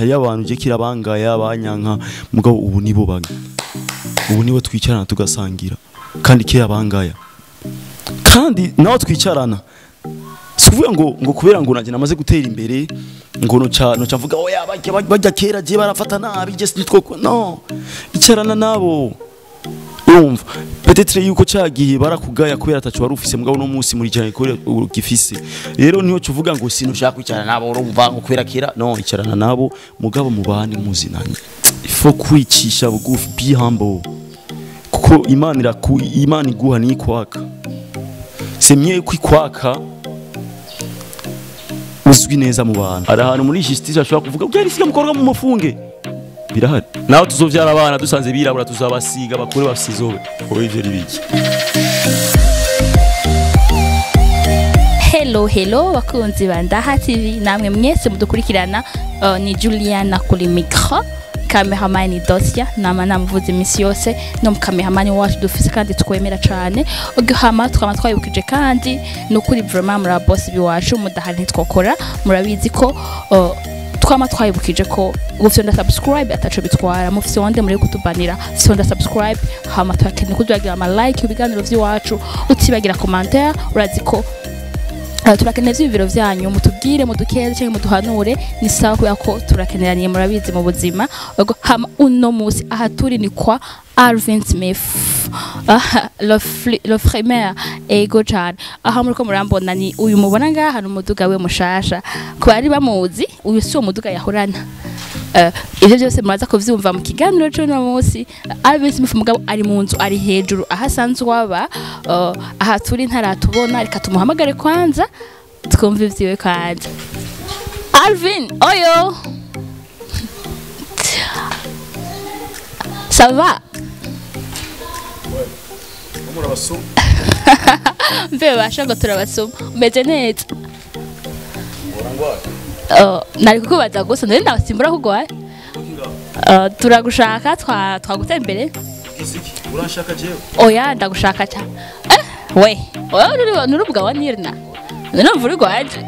Hariyo abantu je kirabangaya abanyanka mugabo ubu nibo banga. Ubu nibo twicarana tugasangira kandi kera bangaya. Kandi naho twicarana sikuvuga ngo kubera ngo nanje namaze gutera imbere ngo noca mvuga oya bajya kera je barafata nabi je nitwo no icarana nabo. Urumva peut-être yuko cagiye barakugaya kubera atacu wari ufise mugabo no munsi muri cyane ko gifise. Rero niho cuvuga ngo sinushaka kwicarana nabo urumva ngo kubera kera no icarana nabo mugabo mubane muzinanye. Il faut kwicisha bugufi, be humble. Kuko Imana Imana iguha ni kwaka. C'est mieux kwikwaka uzwi neza mu bantu. Ari ahantu muri justice ashobora kuvuga byari siga mukorwa mu mufunge. Birahari. Naho tuzovyara abana dusanze birabura tuzabasiga bakure bafisizobe. Oye ivyo ribiki. Hello hello bakunzi ba Ndaha TV namwe mwese mudukurikirana, ni Juliana kuri micro, cameraman Dosia nama namuvuze imisi yose no cameraman wacu dufise kandi twemera cane. Ugihama twama twayibukije kandi nukuri vraiment muri boss biwacu mudahari ntitwokora, murabizi ko twama twayibukije ko gufyonda subscribe ataco bitwara, mufyonde muri kutubanira fyonda subscribe hama twakeneye kuduhagira ama like ibiganiro vy'iwacu, utibagira commentaire. Urazi ko turakeneye ivyiyumviro vyanyu, mutubwire mudukeze canke muduhanure, ni sawa kubera ko turakeneraniye murabizi mu buzima. Ubwo hama uno musi aha turi ni kwa Alvin Smith, le frère ego cyane. Aha muriko murambona ni uyu mubona ngaha ni umuduga we mushasha, ku bari bamuzi uyu si umuduga yahorana. Ivyo byose muraza kuvyumva mu kiganiro c'uno musi. Alvin Smith mugabo ari mu nzu, ari hejuru aha asanzwe waba, aha turi ntaratubona, reka tumuhamagare kwanza twumve ivyiwe kwanza. Alvin, oyo, ça va? Mbe basha ngo turabasoma, umeze neza? Nari kukubaza gusa nari ndabasimbura kugwaye. Turagushaka twagutembere. Uranshaka jewe? Oya ndagushaka cyane. We, uri umugabo wa Nirna. None uri gwaje.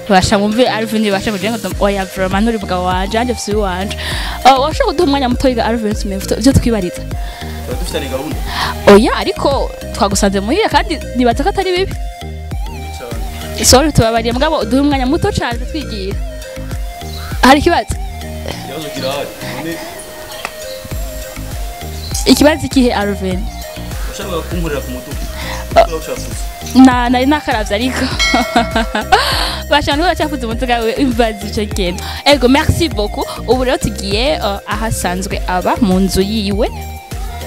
Basha mwumve Alvin basha kugira ngo oya vraiment uri umugabo wanje anje fisi wanje. Washaka kuduha umwanya muto yiga Alvin Smith ivyo twibariza. Dufitanye gahunda. Oya ariko twagusanze muhira kandi nibaza ko atari bibi. Sorry tubabariye mugabo duhe umwanya muto cyane twigira. Hari ikibazo? Ikibazo kirahari. None ikibazo ikihe Alvin? Ushaka kunkorera ku mutuku. Na nari nakaravye ariko. Bashaka bacyafuze umutuka we imbazi ico kintu. Ego merci beaucoup. Ubu rero tugiye ahasanzwe aba mu nzu yiwe.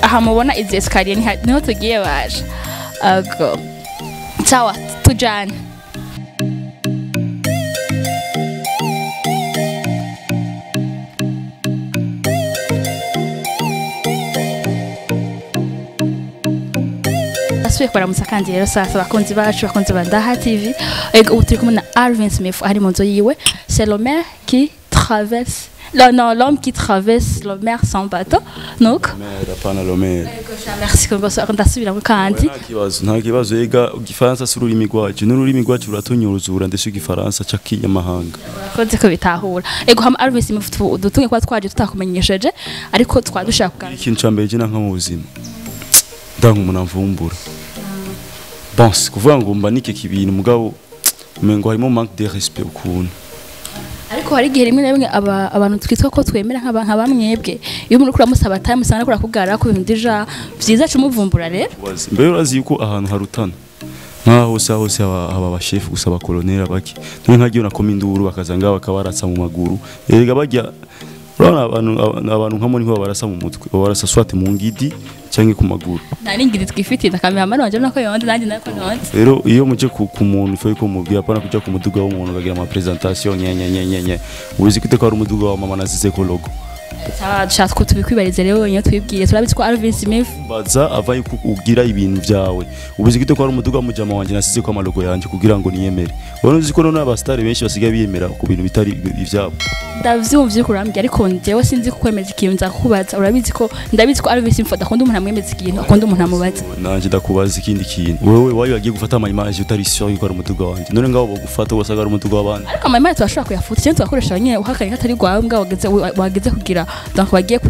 Aha mubona izi escalier niho tugiye baje. Ego. Sawa tujane. Asuye kubaramutsa kandi rero sasa bakunzi bacu bakunzi ba Ndaha TV. Ego ubu turi kumwe na Alvin Smith ari mu nzu yiwe. C'est le maire qui traverse non, l'homme qui traverse le mer sans bateau. Donc apana le maire. Merci ko bose ndasubira kandi. Nta kibazo ega igifaransa si ururimi rwacu, n'ururimi rwacu ruratunyuruzura ndetse igifaransa cakiyamahanga. Urakoze ko bitahura. Ego hama Alvin Smith udutunge kwa twaje tutakumenyesheje ariko twadushaka kuganira. Ikintu ca mbere je nanka mu buzima. Ndanka umuntu amvumbura. Bon, kuvuga ngo mba nike kibintu mugabo umengo harimo manque de respect ukuntu. Ariko hari igihe rimwe na rimwe abantu twitwa ko twemera nka bamwebwe iyo umuntu kuramusaba time usanga kurakugara ku bintu deja vyiza cumuvumbura rero. Mbere urazi yuko ahantu harutana nka hose hose aba ba chef gusa ba colonel baki none nkagiye nakoma induru bakazanga bakabaratsa mu maguru erega bajya urabona abantu nka muri babarasa mu mutwe babarasa swate mu ngidi cyangwa ku maguru. Nari ngidi twifitiye na cameraman wanje nako yonde nanje nako nonze. Rero iyo muje ku muntu ife ko mubwira apana kuja ku muduga w'umuntu kagira ama presentation nye nye nye nye nye uzi kite ko ari umuduga wa mama nazize ko logo. Sawa, dushaka ko tubikwibariza rero wenyine twibwire. Turabizi ko Alvin Smith Mbaza ava yuko ugira ibintu byawe. Ubuzi gito ko ari umuduga mujama wanje nasize ko amalogo yanje kugira ngo niyemere. Wowe uzi ko none abastari benshi basigaye biyemera ku bintu bitari ivyabo. Ndavyumvye kurambye, ariko njyewe sinzi kukwemeza ikintu, nzakubaza. Urabizi ko ndabizi ko Alvin Smith adakunda umuntu amwemeza ikintu, akunda umuntu amubaza. Nanje ndakubaza ikindi kintu. Wewe wayo wagiye gufata ama image utari sure yuko ari umuduga wanje. None ngaho bogufata ugasanga ari umuduga w'abandi. Ariko ama image turashobora kuyafuta cyangwa tugakoresha nyine uhakanye ko atari gwawe, mbwa wageze kugira donc bagiye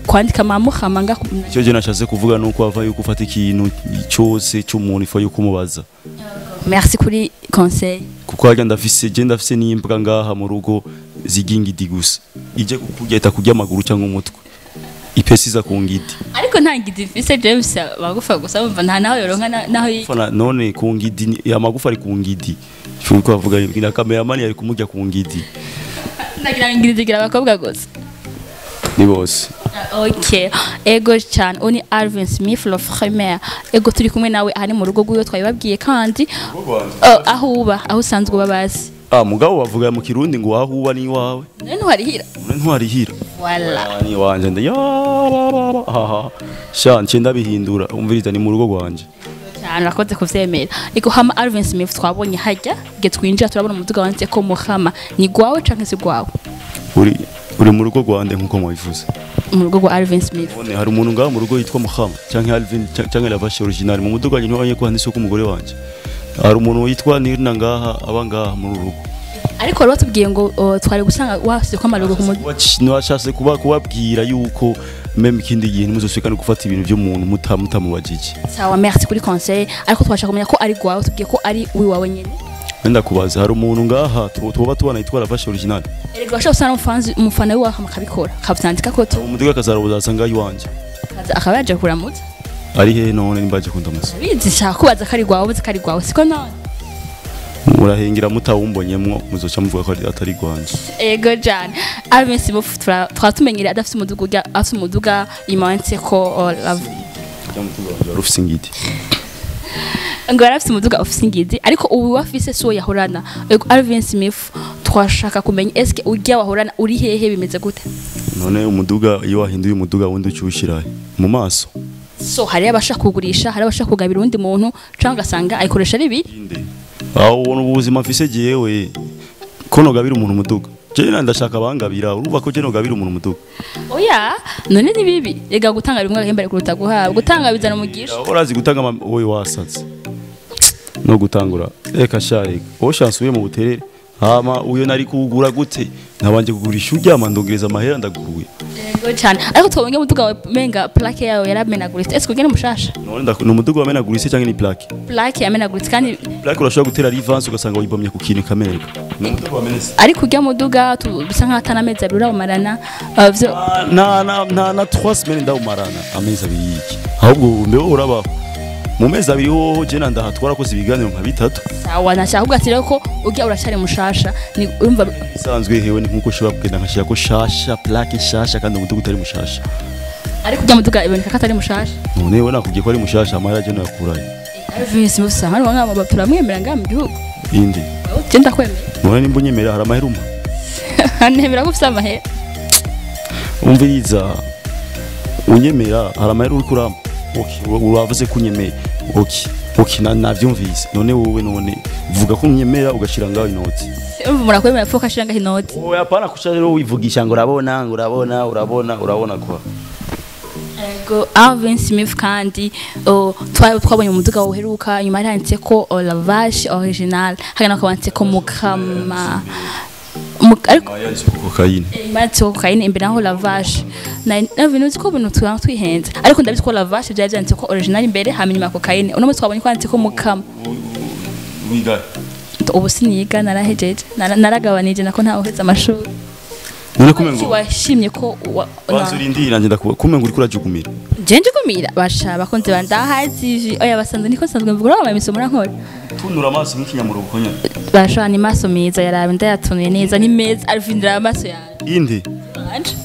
kwandika mamuhama nga. Icyo je nashatse kuvuga nuko ava yuko ufata ikintu cyose cy'umuntu ifa yuko umubaza. Merci kuri conseil. Kuko harya ndafise, je ndafise n'imbwa ngaha mu rugo zigingidi gusa. Ije kukurya itakurya amaguru cyangwa umutwe. Ipesi iza ku ngidi. Ariko nta ngidi mfise, James, bagufa gusa, umva nta naho yoronka naho Fana none ku ngidi amagufa ari ku ngidi. Shuko avuga na cameraman yari kumurya ku ngidi. Ndagira ngo ingidi zigira abakobwa gusa. Ni bose. Ok, ego cyane, oni Alvin Smith le frère. Ego, turi kumwe nawe aha ni mu rugo rwiwe, twabibabwiye kandi aho uba, aho usanzwe uba bazi. Ah, mugabo bavuga mu Kirundi ngo aho uba ni iwawe. None ntuharihira? None ntwarihira. Voilà. Ni wanje nde ya ha ha. Sha nce ndabihindura, umviriza, ni mu rugo rwanje. Cyane, urakoze kuvyemera. Ego, hama Alvin Smith, twabonye hajya ge twinjira turabona umuduga wanditse ko Muhama, ni gwawe canke si gwawe? Uri mu rugo rwande nkuko mubivuze. Mu rugo rwa Alvin Smith. None hari umuntu ngaha mu rugo yitwa Muhama canke Alvin canke La Vache original? Mu muduga wanje ntiwabonye ko handitse ko umugore wanje. Hari umuntu yitwa Nirna ngaha aba ngaha muri uru rugo? Ariko wari watubwiye ngo twari gusanga wasize ko amarugo ku muduga. Ntiwashatse kuba kubabwira yuko même ikindi gihe ntimuzosubire kandi gufata ibintu by'umuntu mutamubajije. Sawa, merci kuri conseil, ariko twashaka kumenya ko ari gwawe, tubwiye ko ari uwiwawe nyene. Wenda kubaza, hari umuntu ngaha tuba tubana yitwa La Vache original? Erega washobora gusanga umufana wiwe akabikora akavyandika ko tu Umuduga akazara uzasanga iwanje. Akaba yaje kuramutsa. Ari hehe none nimba aje kundamutsa? Bizi nshaka kubaza ko ari gwawe, uzi ko ari gwawe, siko none? Murahengera mutawumbonyemwo muzoca muvuga ko atari rwanje. Ego jana, Alvin Smith twatumenyereye adafise umuduga, urya afise umuduga imanitse ko Ujya muduga wanje wari ufise ingidi. Ngo yari afise umuduga ufise ingidi, ariko ubu wafise si uwo yahorana. Ego, Alvin Smith, twashaka kumenya eske urya wahorana uri hehe, bimeze gute? None umuduga, iyo wahinduye umuduga wundi uca uwushirahe mu maso? So hari abashaka kugurisha, hari abashaka kugabira uwundi muntu, cyangwa ugasanga ayikoresha ari ibiri. Inde aho ubona ubuzima mfise jewe ko nogabira umuntu umuduga? Jewe ndashaka bangabira, urumva ko je nogabira umuntu umuduga? Oya, none ni bibi ega gutanga rimwe agahembere kuruta guhabwa. Gutanga bizana umugisha. Urazi gutanga wowe wasatse no gutangura, reka sha, reka wowe shansuye mu buterere. Hama uyo nari kuwugura gute? Nabanje kugurisha uryama, ndongereza amahera, ndaguruye. Yego cyane, ariko twabonye umuduga wawe menga plaque yawe yaramenaguritse, ese kugena mushasha? None ni umuduga wamenaguritse cyangwa ni plaque? Plaque yamenaguritse kandi. Plaque urashobora gutera rivanse ugasanga wayibomye ku kintu ikameneka. Ni umuduga wamenetse. Ariko urya muduga bisa nkaho atari amezi 2 urawumarana, vyo Na 3 semaines ndawumarana, amezi 2 yiki? Ahubwo mbeho urabaho mu mezi 2 hoho je nandaha twarakoze ibiganiro nka bitatu. Sawa, nashaka kuvuga ati rero ko urya uracari mushasha, ni urumva. Isanzwe hewe ni nkuko ushobora kugenda nkashira ko shasha, plaque shasha, kandi umuduga utari mushasha. Ariko urya muduga iboneka ko atari mushasha. None we nakubwiye ko ari mushasha, amahera je nayakurayo? Alvin Musa hano bamwe turamwemera ngaha mu gihugu. Inde? Je ndakwemera. None nimba unyemera, hari amahera umpa? Nemera ko ufise amahera. Umviriza, unyemera hari amahera uriko urampa? Okay, uravuze ko unyemeye, okay, navyumvise. None wowe, none vuga ko unyemera ugashira ngaho inoti. Urumva murakwemera pfuka ashira ngaho inoti. Oya, hapana kuca rero wivugisha ngo urabona, ngo urabona, urabona, urabona kwa. Ego, Alvin Smith, kandi twabonye umuduga uheruka inyuma handitse ko La Vache original, hagana ko banditse ko Mukama ariko Yanditse ko cocaine. Banditse ko cocaine imbere naho La Vache na bintu uzi ko ibintu tuba twihenze, ariko ndabizi ko La Vache byari byanditse ko original imbere, hama inyuma cocaine. Uno munsi twabonye ko handitse ko Mukama. Wiga? Ubu siniga, narahejeje, naragabanije nako ntawe uheze amashuri. None kume ngo Washimye ko banza urindira nje ndakuba kume ngo uriko urajugumira. Je njugumira? Basha bakunze ba Ndaha TV, oya, basanzwe niko nsanzwe mvuga, urabona imisomo urankora. Tunura amaso nk'ikinyamuruko nyene. Basha, ni maso meza, yarabe ndayatunuye neza, ni meza. Alvin, amaso yawe. Inde? Anje.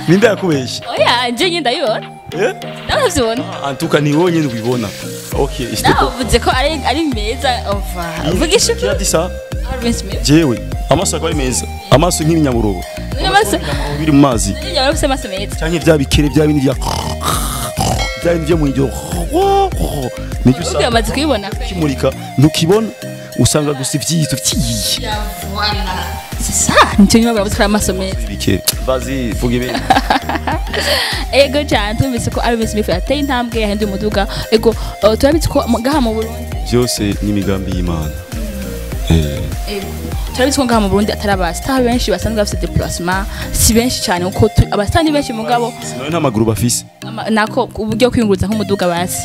Ninde yakubeshe? Oya, nje nyine ndabibona. Eh? Nawe Antuka ni wowe nyene ubibona. Okay, nawe uvuze ko ari meza, ova uvugisha. Qui a dit ça? Alvin Smith. Jewe. Amaso akaba ari meza, amaso nk'ibinyamurobo Amaso biri mu mazi. Yaba afise amaso meza. Canke vya bikere, vya bindi vya bindi vyo mw'ijoro nibyo Ubwo usanga yamaze kubibona. Kimurika ntukibona, usanga gusa ivyitso vyiye. C'est ça, nicyo nyuma baravuze ko ari amaso meza. Ibikere bazi vuga ibindi. Ego cyane, tumvise ko Alvin Smith yateye intambwe, yahinduye umuduga. Ego, turabizi ko ngaha mu Burundi Byose n'imigambi y'Imana. Ego, turabizi ko ngaha mu Burundi atari abastar benshi basanzwe bafite déplacement, si benshi cyane kuko abastar ni benshi mugabo None nta maguru bafise? Nako uburyo bwo kwiyunguruza nk'umuduga basi.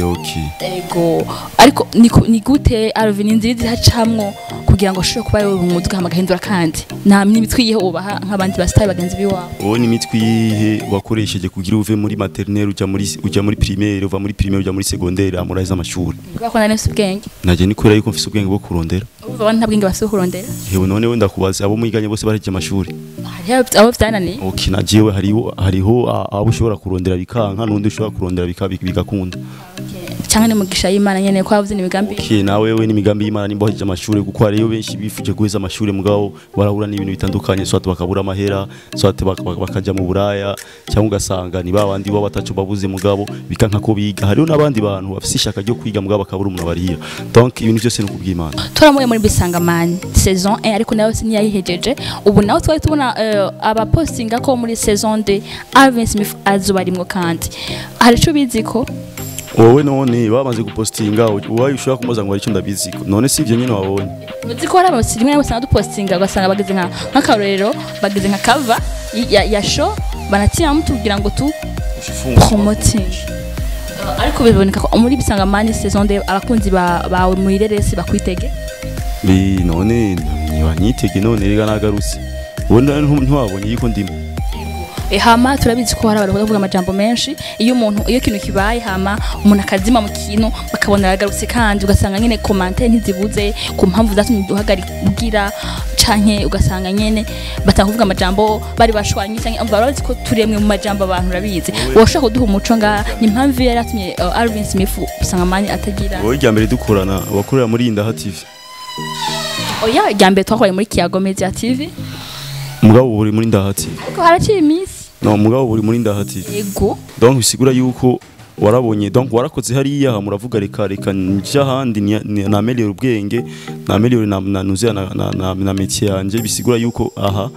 Okay. Ego, ariko ni gute Alvin inzira zihacamwo kugira ngo ashobore kuba yoba umuduga hama agahindura, kandi nta n'imitwe yihe ubaha nk'abandi bastar bagenzi biwabo? Wowe ni imitwe iyihe wakoresheje kugira uve muri maternelle uja muri primaire, uva muri primaire uja muri secondaire, amurahiza amashuri? Kubera ko nari mfise ubwenge. Naje ni kubera yuko mfise ubwenge bwo kurondera. Urumva abantu nta bwenge bafise kurondera. Hewe, none we ndakubaza, abo mwiganye bose bahejeje amashuri? Hariho abo vyananiye. Okay, na jewe hariho abo ushobora kurondera bikanka, n'undi ushobora kurondera bigakunda. Cyangwa ni mugisha y'Imana nyene ko yavuze imigambi. Okay, nawe we n'imigambi y'Imana nimba wahejeje amashuri, kuko hariyo benshi bifuje guheza amashuri mugabo barahura n'ibintu bitandukanye, soit bakabura amahera, soit bakaja mu buraya, cyangwa ugasanga ni babandi baba bataco babuze mugabo bikanka ko biga. Hariho n'abandi bantu bafise ishaka ryo kwiga mugabo bakabura umuntu abarihira. Donc ibintu byose ni ukubw'Imana. Turamuye muri Bisangamani saison 1, ariko nawe siniyayihejeje. Ubu nawe twari tubona abapostinga ko muri saison 2 Alvin Smith azoba arimwo, kandi hari ico bizi ko Wowe none bamaze gupostinga, uwaye ushobora kumubaza ngo hari icyo ndabiziko? None si ivyo nyene wabonye? Uzi ko hari abasirimu rimwe usanga dupostinga ugasanga bageze nk'akarorero, bageze nka cover ya show, banatia mtu kugira ngo tu promoting. Ariko biboneka ko muri Bisangamani saison 2 abakunzi bawe muri reresi bakwitege. Bi none ntibanyitege, none rega nagarutse. Wowe ntiwabonye yuko ndimo? Hama turabizi ko hari abantu bavuga amajambo menshi iyo umuntu, iyo ikintu kibaye, hama umuntu akazima mu kintu, bakabona aragarutse, kandi ugasanga nyene commentaire ntizibuze ku mpamvu zatumye duhagarika ubwira, canke ugasanga nyene batanga kuvuga amajambo bari bashwanye, canke umva barabizi ko turemwe mu majambo abantu, urabizi. Woshobora kuduha umuco nga ni impamvu yari yatumye Alvin Smith Bisangamani atagira? Wowe irya mbere dukorana wakorera muri Indaha TV? Oya, irya mbere twakoreye muri Kiyago Media TV. Mugabo ubu uri muri Indaha TV. Ariko haraciye iminsi. No, mugabo ubu uri muri Indaha TV. Yego. Donc bisigura yuko warabonye, donc warakoze hariya, muravuga reka nje ahandi naméliore ubwenge, naméliore na nuze na métier yanje. Bisigura yuko aha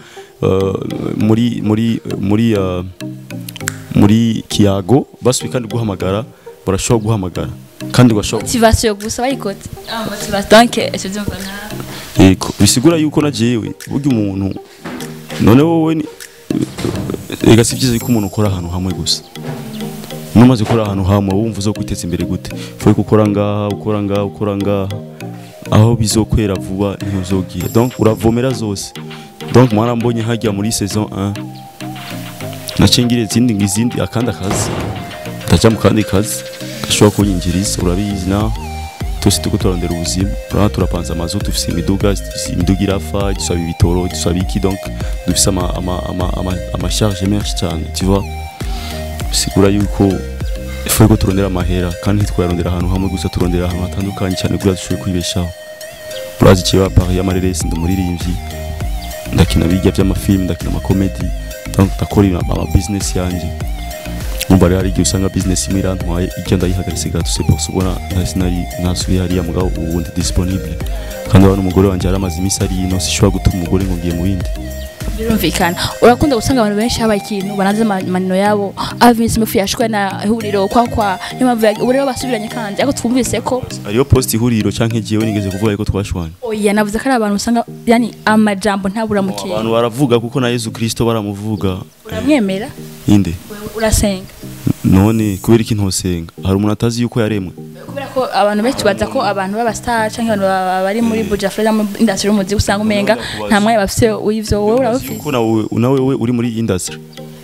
muri Kiyago basubi kandi guhamagara, barashobora guhamagara kandi bashobora. Motivation gusa bayikoze, motivation, donc icyo byumva nka Yego, bisigura yuko na jewe burya umuntu, none wowe ega si byiza yuko umuntu ukora ahantu hamwe gusa. Numaze gukora ahantu hamwe wumva uzo kwiteza imbere gute? Faut gukora ngaha, ukora ngaha, ukora ngaha, aho bizokwera vuba ntuzogira. Donc uravomera zose. Donc mwarambonye hajya muri saison 1, nacengire izindi akandi akazi, ndaja mu kandi kazi gashobora kunyinjiriza. Urabizi nawe, twese turiko turarondera ubuzima. Urabona turapanze amazu, dufise imiduga, imiduga irafa, dusaba ibitoro, dusaba iki, donc dufise ama charge menshi cyane, tu vois. Bisigura yuko il ko turondera amahera, kandi ntitwayarondera ahantu hamwe gusa, turondera ahantu hatandukanye cyane kugira dushobore kwibeshaho. Urazi ikiba Paris y'amareresi, ndi umuririmbyi, ndakina bijya by'amafilm, ndakina amakomedi, donc ndakora ama business yanje. Umva rero, hari igihe usanga business imwe irantwaye, ijya ndayihagaritse gato. C'est pour ça ubona sinari nasubiye hariya, mugabo ubu ndi disponible. Kandi urabona umugore wanje yaramaze iminsi ari ino, sishobora gutuma umugore ngo ngiye mu bindi. Birumvikana. Urakunda gusanga abantu benshi habaye ikintu banaze amanino yabo, Alvin Smith yashwe na ihuriro kwa niyo mpamvu ubu rero basubiranye, kandi ariko twumvise ko Hariyo post ihuriro canke jewe nigeze kuvuga yuko twashwanye? Oya, navuze ko ari abantu usanga yani amajambo ntabura mu kintu. Abantu baravuga, kuko na Yesu Kristo baramuvuga. Uramwemera? Inde? Wewe urasenga? None kubera iki ntosenga? Hari umuntu atazi yuko yaremwe? Kubera ko abantu benshi baza ko abantu b'abastar canke abantu bari muri Buja Flava, mu industry y'umuziki, usanga umenga nta mwanya bafise w'ivyo. Wowe urabufise? Yuko nawe we uri muri industry.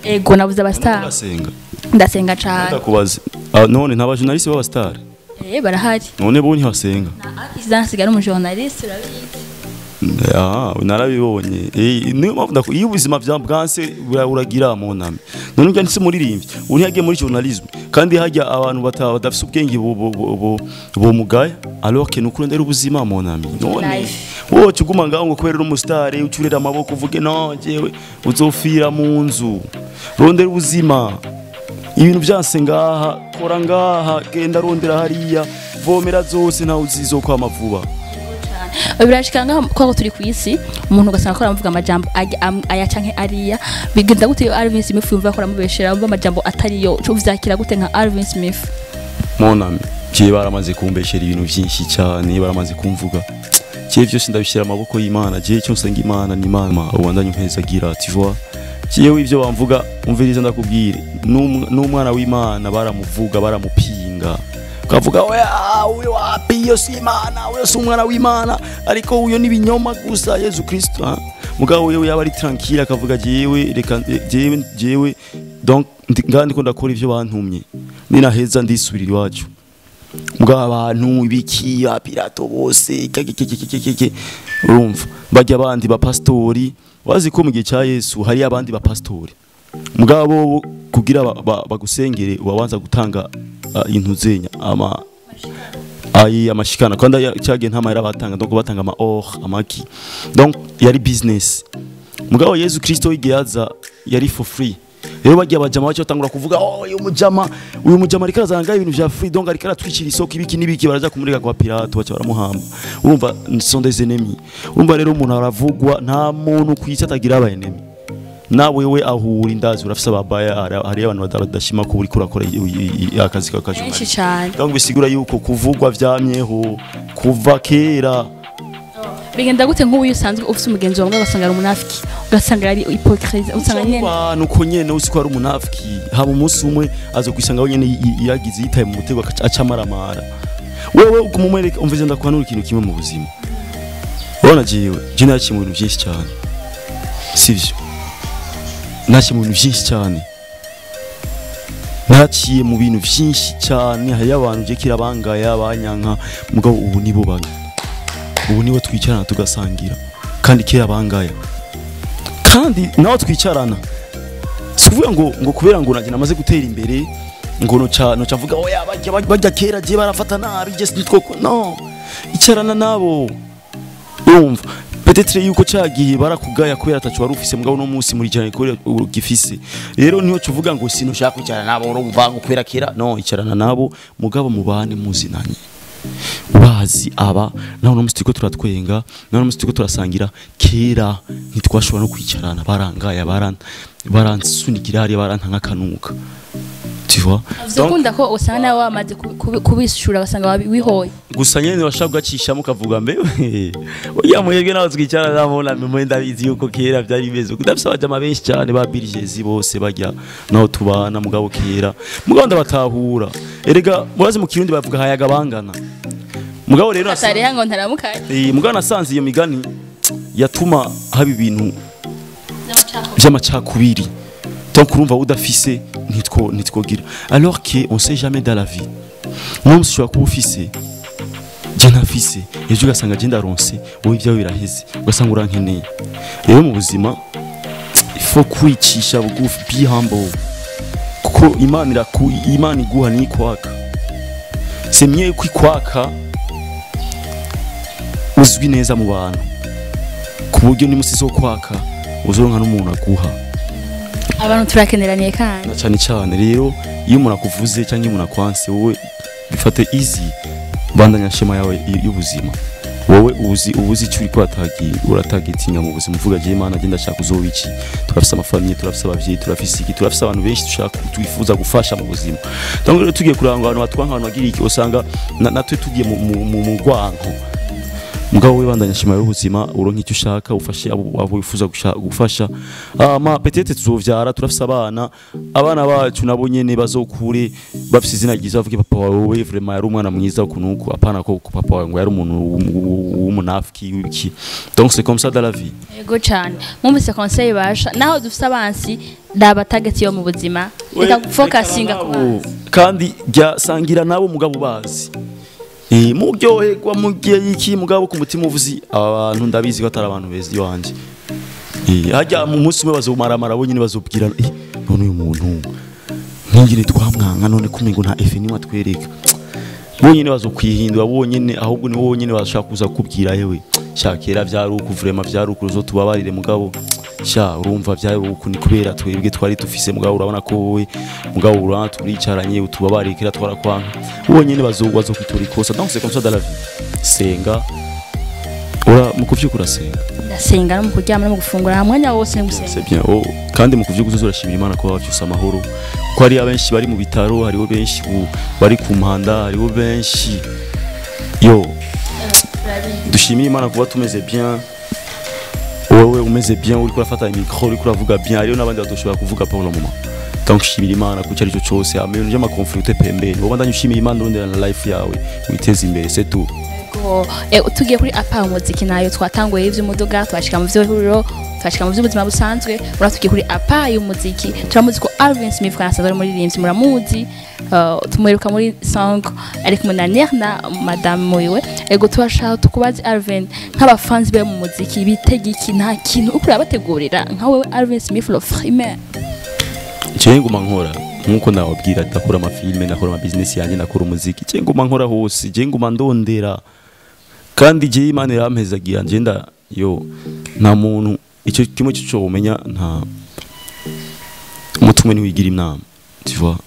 Ego, navuze abastar. Urasenga? Ndasenga cane. Ndakubaza. Ah, none nta bajournaliste b'abastar? Eh, barahari. None bo ntibasenga? Na Akiza nsigaye ari umujournaliste, urabizi. Ah, narabibonye. Niyo mpamvu iyo ubuzima bya bwanse uragira mu nami. None ujya ntse muririmbyi, uri yagiye muri journalisme, kandi hajya abantu badafise ubwenge bu mugaya, alors que nuko ndera ubuzima mon ami. None Life. Wowe uguma ngaho ngo kubera uri umusitari ucurira amaboko uvuge no jewe uzofira mu nzu. Rondera ubuzima. Ibintu byanse ngaha, kora ngaha, genda rondera hariya, vomera zose ntawe uzizokwama vuba. Birashika ngaho ko turi ku isi umuntu ugasanga akora amuvuga amajambo aya canke ariya, bigenda gute iyo Alvin Smith yumva akora amubeshera amva amajambo atariyo, cyo uvyakira gute nka Alvin Smith? Mon ami, je baramaze kumbeshera ibintu byinshi cyane, baramaze kumvuga. Je byose ndabishyira amaboko y'Imana, je cyo nsenga Imana ni Imana ubandanye umpezagira, tu vois. Jewe ivyo bamvuga umviriza ndakubwire, n'umwana w'Imana baramuvuga, baramupinga. Kavuga oya uyo wapi, iyo si Imana, uyo si umwana w'Imana, ariko uyo ni binyoma gusa Yesu Kristo. Mugabo wewe yaba ari tranquille akavuga jewe reka jewe donc ngandi ko ndakora ivyo bantumye, ninaheza ndisubirira iwacu. Mugabo abantu ibiki abirato bose keke urumva bajya abandi ba pastori bazi ko mu gihe cya Yesu hari abandi ba pastori, mugabo kugira bagusengere wabanza gutanga intuzenya ama ayi amashikana, kandi cyagiye nta mahera batanga, donc batanga ama or amaki, donc yari business. Mugabo Yesu Kristo igihe yari for free. Rero bagiye abajama bacho batangura kuvuga oh uyu mujama ariko arazanga ibintu vya free, donc ariko aratwikira isoko ibiki nibiki, baraja kumurega kwa Pilato bacha baramuhamba. Urumva sont des ennemis. Urumva rero umuntu aravugwa, nta muntu kwisi atagira aba enemy. Nawe we ahura indazi urafise ababaya, hari abantu badashima ko uri kurakora akazi kakaje cyane. Donc bisigura yuko kuvugwa vyamyeho kuva kera. Bigenda gute nk'ubu usanzwe ufise umugenzi wawe ugasanga ari umunafiki, ugasanga ari hypocrite, usanga nyene abantu ko nyene usi ko ari umunafiki, haba umunsi umwe azokwisanga we nyene yagize yitaye mu mutego acamaramara. Wewe ugumumwereka umvise ndakwanura ikintu kimwe mu buzima. Urabona jewe je naciye mu bintu byinshi cyane, sivyo? Naciye mu bintu byinshi cyane, naciye mu bintu byinshi cyane, hari abantu je kirabangaya banyanka, mugabo ubu nibo bana, ubu nibo twicarana tugasangira, kandi kera bangaya, kandi naho twicarana sikuvuga ngo kubera ngo naje namaze gutera imbere ngo no ca mvuga oya bajya kera je barafata nabi je nitwo no icarana nabo. Urumva peut-être yuko cyagiye barakugaya kubera atacu wari ufise, mugabo no munsi muri cyane kubera ugifise. Rero niyo tuvuga ngo sinushaka kwicarana nabo urumva ngo kubera kera, no icarana nabo mugabo mubane muzinanye, bazi aba naho no munsi turiko turatwenga, naho no munsi turiko turasangira. Kera ntitwashobora no kwicarana, barangaya baransunikira hariya baranka nk'akanuka, tu vois. Uzokunda ko usanga nawe wamaze kubishura basanga wihoye gusa nyene washaka gacishamo kavuga mbe oya muhebwe nawe twicarana nabo na mwe ndabizi yuko kera byari bimeze. Ndafise abajama benshi cyane ba Birigezi bose bajya naho tubana, mugabo kera mugabo ndabatahura. Erega murazi mu Kirundi bavuga hayaga bangana, mugabo rero atari ngo ntaramukaye. Mugabo nasanze iyo migani yatuma haba ibintu by'amacakubiri. Donc urumva udafise nitwogira, alors que on sait jamais dans la vie. Même si ushobora kuba ufise je ntafise, ejo ugasanga je ndaronse wowe ibyawe biraheze, ugasanga urankeneye. Rero mu buzima il faut kwicisha bugufi, be humble, kuko Imana iguha ni kwaka. C'est mieux kwikwaka uzwi neza mu bantu, ku buryo ni musi zo kwaka uzoronka n'umuntu aguha. Abantu turakeneraniye kandi na cyane cyane. Rero iyo umuntu akuvuze cyangwa umuntu akwanse, wowe bifate easy, bandanya shema yawe y'ubuzima. Wowe uzi icyo uriko uratagitinga mu buzima, uvuga je Imana je ndashaka uzoba iki. Turafise amafamiye, turafise abavyeyi, turafise iki, turafise abantu benshi dushaka twifuza gufasha mu buzima. Donc rero tugiye kuranga abantu batwanka, abantu bagira iki, usanga natwe tugiye mu rwanko. Mugabo we bandanya shema y'ubuzima, uronka icyo ushaka, ufashe abo wifuza gufasha. Ama peut-être tuzovyara, turafise abana bacu nabo nyene bazokure bafise izina ryiza, bavuge papa wawe vraiment yari umwana mwiza ukuntu, apana ko papa wawe ngo yari umuntu w'umunafiki w'iki. Donc c'est comme ça dans la vie. Yego cyane. Mwumvise conseil basha, naho dufise abansi daba target yo mu buzima, reka focusinga ku bansi kandi jya sangira nabo mugabo bazi. Muryoherwa mugiye iki, mugabo ku mutima uvuzi abantu ndabizi ko atari abantu beza iwanje. Hajya mu munsi umwe bazomaramara bo nyine bazobwira none uyu muntu nkingire twamwanka, none kumengo nta efe nimwe atwereka. Bo nyine bazokwihindura bo nyine, ahubwo ni bo nyine bashaka kuza kubwira yewe Sha kera vyari uku, vraiment vyari uku, uzotubabarire, mugabo sha urumva vyari uku, ni kubera twebwe twari dufise, mugabo urabona ko wowe, mugabo urabona turicaranye, utubabarire, kera twarakwanka. Uwo nyene bazogwa zo kwitura ikosa. Donc c'est comme ça dans la vie. Senga, ura mu kuvyuka urasenga? Ndasenga, no mu kuryama no mu gufungura, mwanya wose ni gusenga. C'est bien. Oh, kandi mu kuvyuka uzoza urashimira Imana ko wavyuse amahoro, ko hari abenshi bari mu bitaro, hariho benshi bari ku mpanda, hariho benshi. Yo, dushimire Imana kuba tumeze bien. Wowe umeze bien, uriko urafata micro, uriko uravuga bien, hariho n'abandi badoshobora kuvuga pour le moment. Donc shimira Imana ku cyari cyo cyose, amenyo y'ama conflit pembeni, wowe bandanye ushimira Imana, urondera na life yawe, witeze imbere, c'est tout. Yego. Tugiye kuri apa umuziki nayo, twatanguye ivy'umuduga, twashika mu vy'ihuriro, twashika mu vy'ubuzima busanzwe, ura tugiye kuri apa y'umuziki. Turamuzi ko Alvin Smith kandi asanzwe ari umuririmbyi, muramuzi. Tumuheruka muri song ari kumwe na Nerna, madame wiwe. Ego, turashaka tukubaze Alvin, nk'abafanzi be mu muziki bitega iki? Nta kintu uko urabategurira nka wewe Alvin Smith le Frimaire? Jewe nguma nkora nkuko nababwira, ndakora ama films, ndakora ama business yanjye, ndakora umuziki. Jewe nguma nkora hose, jewe nguma ndondera, kandi jewe Imana irampezagira. Nje nda yo nta muntu, icyo kimwe cyo umenya, nta umutumwe ntiwigira inama, tu vois.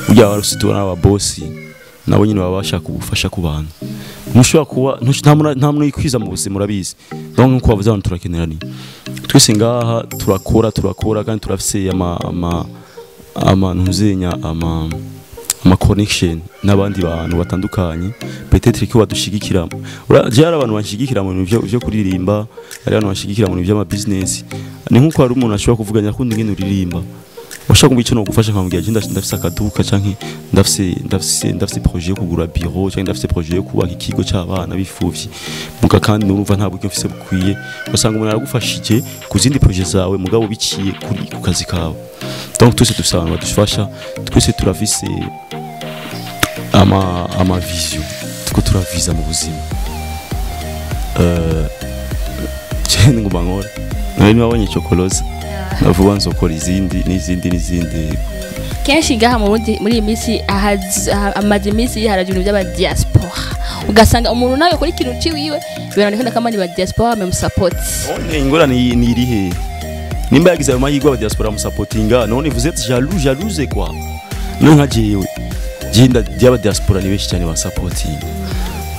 Burya waruse tubona aba boss nabo nyine baba bashaka ubufasha ku bantu. Ntushobora kuba nta muntu yikwiza mu buzima, urabizi. Donc nkuko bavuze, abantu turakenerani twese ngaha, turakora, turakora kandi turafise ama ntuzenya ama connection n'abandi bantu batandukanye, peut-être ko badushigikira. Je hari abantu banshigikira mu bintu vyo kuririmba, hari abantu banshigikira mu bintu vy'ama business. Ni nkuko hari umuntu ashobora kuvuga, nyakunda ingene uririmba, washaka kumva icyo nogufasha, nkamubwira je ndafise akaduka, canke ndafise projet yo kugura bureau, canke ndafise projet yo kubaka ikigo c'abana bifuvyi, muga kandi nurumva nta buryo mfise bukwiye. Usanga umuntu aragufashije ku zindi projet zawe, mugabo biciye kuri ku kazi kawe. Donc twese dufise abantu badufasha, twese turafise ama vision tuko turaviza mu buzima. Je nguma nkora, nari nabonye chokoloza, navuga nzokora izindi n'izindi n'izindi. Kenshi ngaha mu Burundi muri iyi minsi amaze iminsi haraje ibintu by'aba diaspora, ugasanga umuntu nawe kuri ikintu ciwiwe biranoneka ko ba diaspora bamusupport. None ingorane ni irihe nimba yagize ayo mahirwe aba diaspora bamusapotinga? None vous êtes jaloux, jalouse quoi. None nka jewe, je y'aba diaspora ni benshi cyane basapotinga,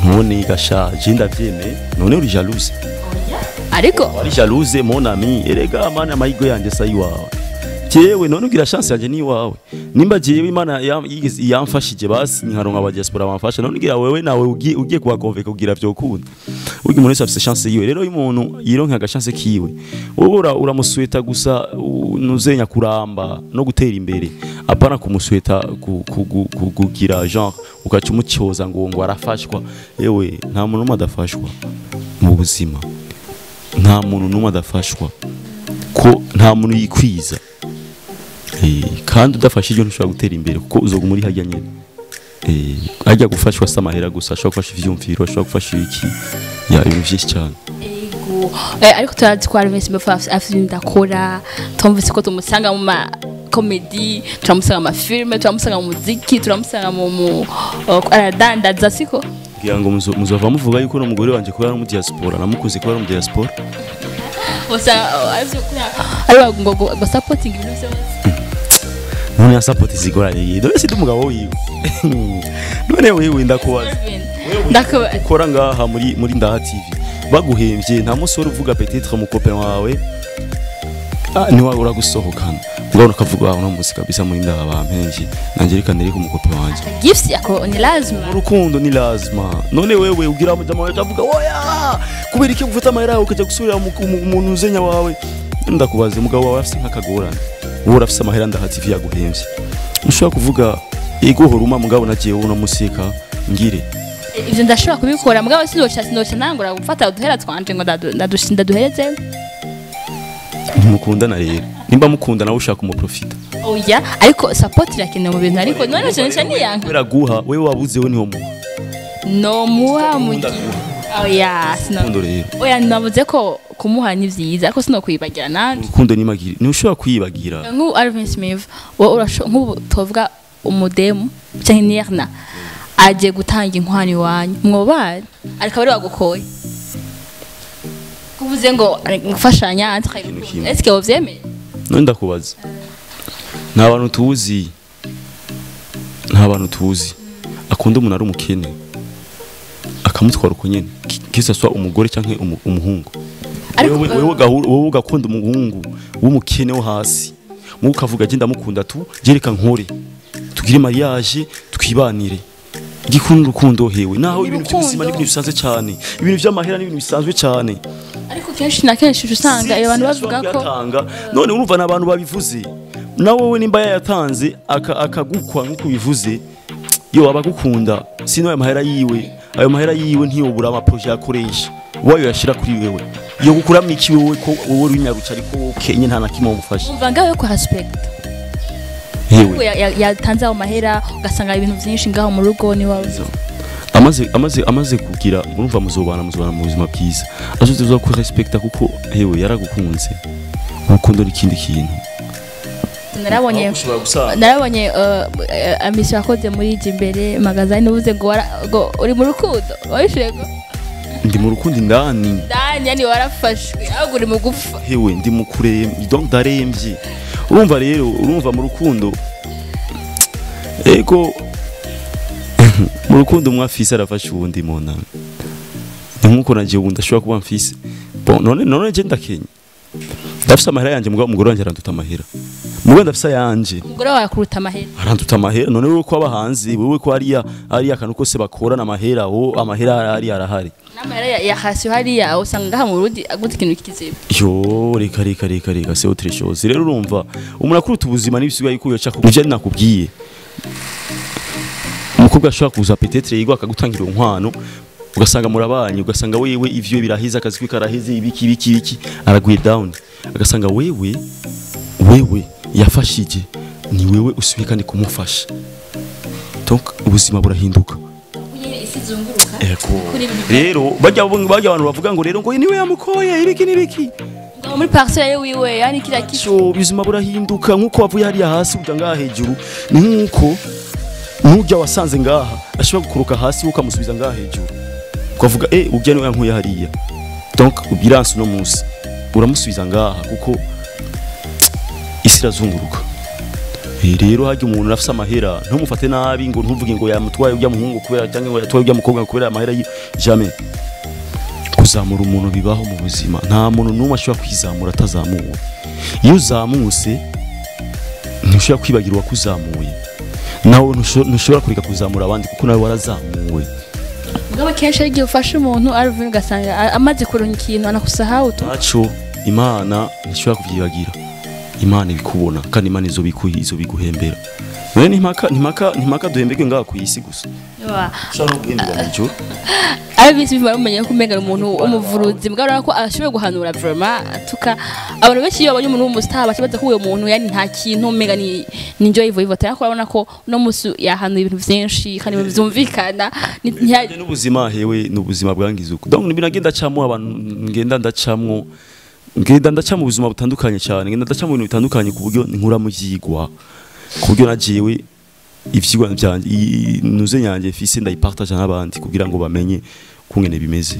none gasha je ndavyemeye, none uri jalouse? Ariko Uri jalouse, mon ami. Erega mana, amahirwe yanjye sa iwawe. Jewe none ugira chance yanje ni iwawe. Nimba jewe Imana yamfashije basi nkaronka aba diaspora bamfasha, none ugira wewe nawe ugiye kubakonveka kugira vyokunda? Burya umuntu wese afise chance yiwe. Rero iyo umuntu yironka aga chance kiwe, wowe uramusweta gusa nuzenya kuramba no gutera imbere, apana kumusweta kugira genre ugaca umucyoza ngo arafashwa. Ewe, nta muntu n'umwe adafashwa mu buzima, nta muntu n'umwe adafashwa, ko nta muntu yikwiza. Kandi udafashijwe ntushobora gutera imbere, kuko uzoguma uri harya nyene. Ajya gufashwa si amahera gusa, ashobora gufasha ivyumviro, ashobora gufasha ibiki, ya ibintu vyinshi cyane. Ego. Ariko turazi ko Alvin Smith afite ibintu akora. Twumvise ko tumusanga mu ma comedy, turamusanga mu ma film, turamusanga mu muziki, turamusanga mu aradandaza, siko? Kugira ngo muzova muvuga yuko n'umugore wanje kuba ari mu diaspora, namukuze kuba ari mu diaspora. Usanga ari ngo supporting ibintu byose. None ya support zigoranye, dore si umugabo wiwe. None wewe ndakubaza. Alvin, ndakuba Ukora ngaha muri Ndaha TV, baguhemvye, nta munsi wari uvuga peut-être mu copain wawe, ni wawe uragusohokana, ubwo ukavuga, uno munsi kabisa muri Ndaha bampemvye, nanje reka nereke umukope wanje. Gifts yako ni lazima. Urukundo ni lazima. None wewe ugira mujama wawe avuga oya, kubera iki gufata amahera yawe ukajya gusubira mu uzenya wawe? Ndakubaza, umugabo wawe afise nk'akagorane, wowe urafise amahera, Ndaha TV yaguhemvye, ushobora kuvuga ego horuma, mugabo nagiye uno musika ngire? Ivyo ndashobora kubikora, mugabo sinoca nangura gufata uduhera twanje ngo ndaduhereze. Ntimukundana rero. Nimba mukunda nawe ushaka umuprofita. Oya, ariko support irakenewe mu bintu, ariko none nca niyanka. Kubera guha wewe wabuze, we niho muha. No muha mu gihe, oya, sino Urukundo rero. Oya, navuze ko kumuha ni vyiza, ariko sino kwibagira nanje. Urukundo nimagira, ntushobora kwibagira. Nk'ubu Alvin Smith, wowe nk'ubu tuvuga umudemu canke Nirna agiye gutanga inkwano iwanyu, mwobana, ariko bari bagukoye. Kuvuze ngo gufashanya entre Ikintu kimwe. est-ce que uvyemeye? None ndakubaza, nta bantu tuzi, nta bantu tuzi akunda umuntu ari umukene akamutwara uko nyene, que ce soit umugore canke umuhungu. Ariko, Wewe wewe ugakunda umuhungu w'umukene wo hasi, muwe ukavuga je ndamukunda tu, je reka nkore tugire mariage twibanire. Igikunda urukundo hewe, naho ibintu by'ubuzima Urukundo. ni ibintu bisanzwe cyane, ibintu by'amahera ni ibintu bisanzwe cyane. Ariko kenshi na kenshi uca usanga abantu bavuga ko kuyatanga. None urumva n'abantu babivuze, nawe we nimba yayatanze akagukwa nk'uko bivuze, yo abagukunda sino ayo mahera yiwe, ayo mahera yiwe ntiyobura ama projet yakoresha wayo yashira kuri wewe, yo gukuramo iki wewe ko wowe uri nyaruca, ariko wowe ukenye nta na kimwe wamufasha. Umva ngaho yo ku respect Hewe, yatanze ayo mahera, ugasanga ibintu byinshi ngaho mu rugo ni wawe. Amaze kugira, urumva muzobana mu buzima bwiza, azoza ku respecta kuko hewe yaragukunze. Urukundo ni ikindi kintu. Narabonye Ushobora gusanga narabonye amisi wakoze muri Jimbere magazine, uvuze ngo ngo uri mu rukundo, wabishuye ngo Ndi mu rukundo indani. Ndani, yani warafashwe ahubwo uri mu gupfa. Hewe, ndi mu kurembye, donc ndarembye. Urumva rero, urumva mu rukundo, ego, mu rukundo umwe afise arafasha uwundi mu nama, ni nkuko nagiye ubundi ashobora kuba mfise. Bon, none je ndakenye, ndafise amahera yanje, mugabo umugore wanje aranduta amahera, mugabo ndafise ayanje. Umugore wawe akuruta amahera? Aranduta amahera. None wewe ko aba hanze, wewe ko hariya akantu kose bakorana amahera, wo amahera hariya arahari. N'amahera ya hasi hariya usanga ngaha mu Burundi aguze ikintu kiziba. Yo, reka reka reka reka, c'est autre chose. Rero urumva umuntu akuruta ubuzima n'ibisigaye yuko yoca ku byo nakubwiye, umukobwa ashobora kuza peut-être yigwa akagutangira inkwano, ugasanga murabanye, ugasanga wewe ivyo birahize, akazi kwe karahize, ibiki ibiki ibiki, araguye down, agasanga wewe yafashije, ni wewe usubiye kandi kumufasha. Donc ubuzima burahinduka. Isi zunguruka. Ego. Kuri ibi Rero bajya abantu bavuga ngo rero ngo niwe yamukoye ibiki n'ibiki. Ngo muri parcelle wiwe, yani kila kitu. So ubuzima burahinduka, nkuko wavuye hariya hasi uja ngaha hejuru, ni nkuko nujya wasanze ngaha ashobora gukuruka hasi ukamusubiza ngaha hejuru, ukavuga ujya niwe yankuye hariya. Donc ubiranse uno munsi uramusubiza ngaha kuko isi irazunguruka. Rero hajya umuntu afise amahera ntumufate nabi, ngo ntuvuge ngo yamutwaye ujya muhungu kubera, cyangwa ngo yatwaye ujya mukobwa kubera amahera jamais. Kuzamura umuntu bibaho mu buzima, nta muntu n'umwe ashobora kwizamura atazamuwe. Iyo uzamutse ntushobora kwibagira uwakuzamuye, nawe ntushobora kureka kuzamura abandi kuko nawe warazamuwe. Mugabo kenshi hari igihe ufasha umuntu Alvin, ugasanga amaze kuronka ikintu anakusahau tu. Ntaco, Imana ntishobora kuvyibagira, Imana ibikubona kandi Imana izobiguhembera. None ntimpaka duhembeke ngaha ku isi gusa, ushobora no guhemberwa mw'ijuru. Alvin bimara umenye ko umenga ni umuntu w'umuvuruzi, mugabo urabona ko ashoboye guhanura vraiment. Tuka abantu benshi iyo babonye umuntu w'umustar bakibaza ko uwo muntu yani nta kintu, umenga ni njyo ivo ivo, ariko urabona ko uno musi yahanuye ibintu vyinshi kandi byumvikana. N'ubuzima hewe, n'ubuzima bwangize uko. Donc nibintu ngenda ndacamwo, abantu ngenda ndacamwo, ngenda ndaca mu buzima butandukanye cyane, ngenda ndaca mu bintu bitandukanye ku buryo nkura mu vyigwa, ku buryo najewe ivyigwa byanje nuze yanjye mfise ndayipartage n'abandi kugira ngo bamenye kungene bimeze.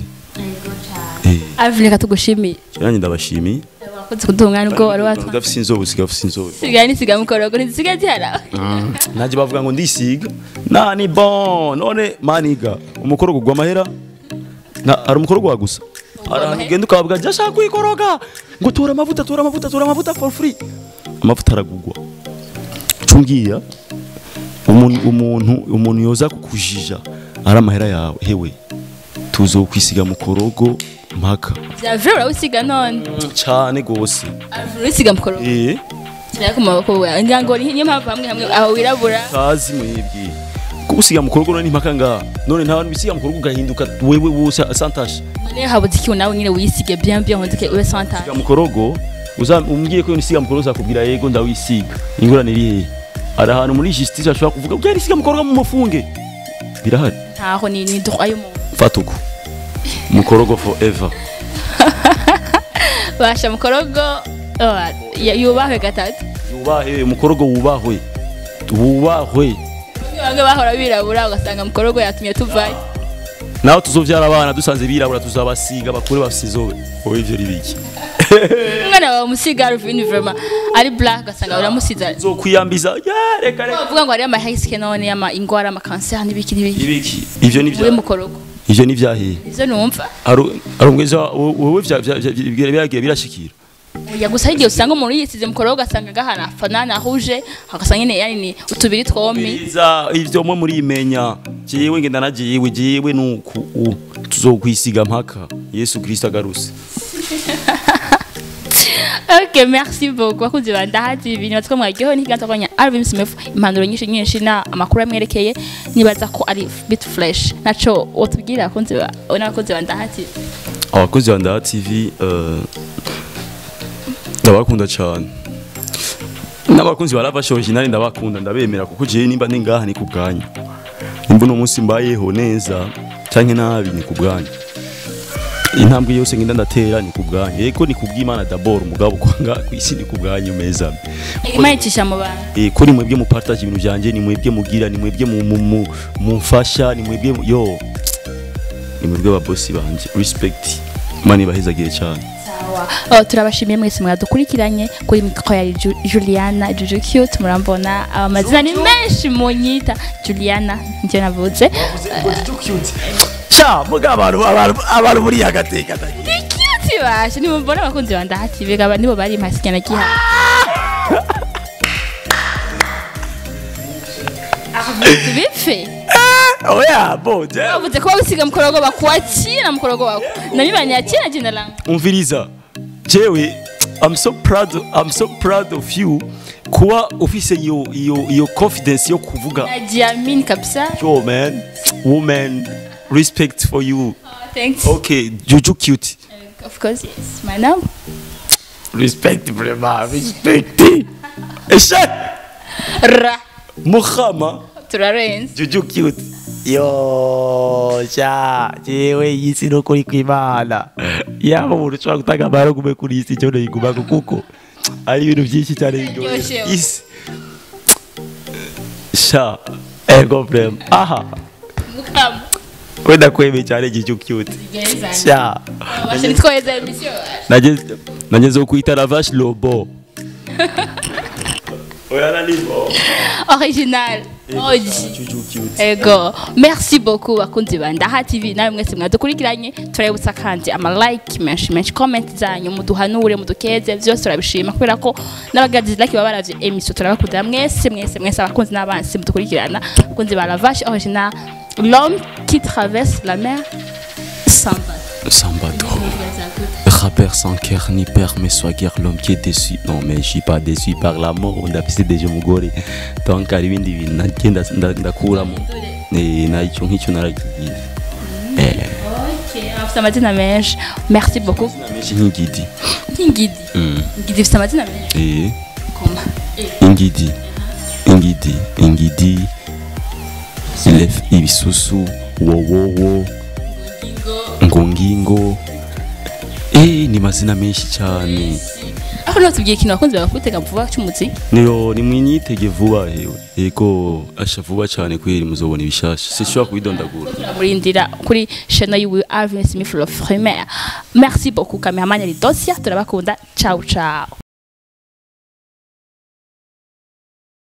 Alvin, reka tugushimiye. Nanjye ndabashimiye. Wakoze kuduha umwanya ubwo wari watwa. Ndafise inzobe, usigaye ufise inzobe. Sigaye nisiga mukorogo, ntisigaye zihara. Nanjye bavuga ngo ndisiga nani. Bon, none maniga umukorogo ugwa amahera na hari umukorogo wa gusa, hari ahantu ugenda ukabavuga jya ashaka kwikoroga ngo tura amavuta, tura amavuta, tura amavuta for free, amavuta aragugwa. Cungiya umuntu yoza kukujija ari amahera yawe, hewe tuzokwisiga mukorogo mpaka. Vya vrai, urawusiga none? Cyane gose. Alvin, urisiga mukorogo? Eh. Cyane ku maboko yawe, ngira ngo niyo mpamvu hamwe hamwe aho wirabura. Kazi mwebwe kugusiga mukorogo none impaka ngaha, none nta bantu bisiga mukorogo ugahinduka wewe wose santashe. None habuze ikintu nawe nyine wisige bien bien honduke ube santa? Siga mukorogo uza umbwiye ko nisiga mukorogo uzakubwira yego ndawisiga, ingorane iri hehe? Hari ahantu muri justice bashobora kuvuga ubwo yarisiga mukorogo mu mufunge? Birahari? Ntaho, ni droit y'umuntu. Fata uko mukorogo forever. Basha mukorogo oh, yubahwe gatatu. Yubahwe mukorogo, wubahwe, wubahwe. Bamwe bahora birabura, ugasanga mukorogo yatumye tuvayo. Naho tuzovyara abana dusanze birabura, tuzabasiga bakure bafise inzobe. Wowe ivyo ribiki? Umwana wawe musiga Alvin, vraiment ari black, ugasanga uramusiza. Uzokwiyambiza ya, reka reka. Bavuga ngo hari ama risque none ama ingwara, ama cancer n'ibiki n'ibiki. Ibiki ivyo ni Muri vya mukorogo. Ivyo ni vyahiye. Ivyo numva. Ari umweza wewe vya birashikira. Oya, gusa hari igihe usanga umuntu yisize mukorogo, ugasanga gahana fanana rouge, agasanga nyene yani ni utubiri twomi. Biriza ivyo mwe murimenya. Jewe ngenda najiwe, jewe nuku tuzokwisiga mpaka Yesu Kristo agaruse. Ok, merci beaucoup. Bakunzi ba Ndaha TV, nibaza ko mwaryohewe n'ikiganza kwa Alvin Smith, impanuro nyinshi nyinshi na amakuru amwerekeye. Nibaza ko ari bit fresh. Naco wotubwira abakunzi ba n'abakunzi ba Ndaha TV? Abakozi ba Ndaha TV, ndabakunda cyane, n'abakunzi ba Lavash Original ndabakunda, ndabemera, kuko jewe nimba ndi ngaha ni ku bwanyu. Nimba uno munsi mbayeho neza canke nabi ni ku bwanyu. Intambwe yose ngenda ndatera ni ku bwanyu. Yego, ni ku bw'Imana d'abord, mugabo kwanga ku isi ni ku bwanyu meza. Imana icisha mu bantu. Kuri mwebwe mu partage ibintu byanje, ni mwebwe mugira, ni mwebwe mumfasha, ni mwebwe yo, ni mwebwe ba boss banje. Respect, Imana ibahezagiye cyane. Sawa. Oh, turabashimiye mwese mwadukurikiranye. Kuri micro ya Juliana Juju Cute, murambona amazina ni menshi, munyita Juliana njye navuze. Sha muga abantu muri agateka. Ndi cute bashe, nimumbona abakunzi ba Ndaha TV gaba nibo bari mpasigana giha. Bipfe. Oya bo je. Bavuze ko bisiga mukorogo bakuakira mukorogo wako. Nami banyakira jina langu. Umviriza, jewe I'm so proud of you kuba ufise iyo confidence yo kuvuga. Najiamini kabisa. Yo man, woman, respect for you. Thanks. Okay, Juju Cute. Of course, yes. My name. Respect, vraiment respect. Eshe. Ra. Muhama. Turarenze. Juju Cute. Yo sha, jewe iyi si no kuri kwimana, yaba umuntu ushobora gutanga amahoro gume kuri iyi si cyo yigumako, kuko ari ibintu byinshi cyane biryoshye. Biryoshye. Isi sha, ego vraiment aha. Mukama. Wenda kwemeye cyane Juju Cute. Gereza. Sha. Bashe nitwoheza emission. Nageze kwita la vache lobo. Oya nanibo. Original. Oji. Juju Cute. Ego, merci beaucoup bakunzi ba Ndaha TV nawe mwese mwadukurikiranye. Turabutsa kandi ama like menshi menshi, comment zanyu, muduhanure, mudukeze, byose turabishima kubera ko n'abagazi like baba baravye emission. Turabakunda mwese mwese mwese, abakunzi n'abansi mudukurikirana, abakunzi ba La Vache Original, l'homme qui traverse la mer sans bateau. Sans bateau. Rappeur sans cœur ni père, mais soit guère l'homme qui est déçu. Non, mais je suis pas déçu par la mort. Ndafise déjà umugore. Donc hari ibindi bintu nagenda ndakuramo. Nacyo nk'icyo naragize. Okay, afite amazina menshi. Merci beaucoup. Menshi nk'ingidi. Ingidi. Ingidi ifite amazina menshi. Koma. Ingidi. Ingidi. Ingidi. Ilef ibisusu. Wowowo. Ngongingo. Ni mazina menshi cyane. Aho natubwiye ikintu abakunzi bakutega vuba cy'umuziki. Niyo nimwinyitege vuba hewe. Yego, asha vuba cyane kweri muzobona ibishasha. Sinshobora kubidondagura. Turamurindira kuri chaîne yiwe Alvin Smith le Primaire. Merci beaucoup cameraman Lidosia, turabakunda. Ciao ciao.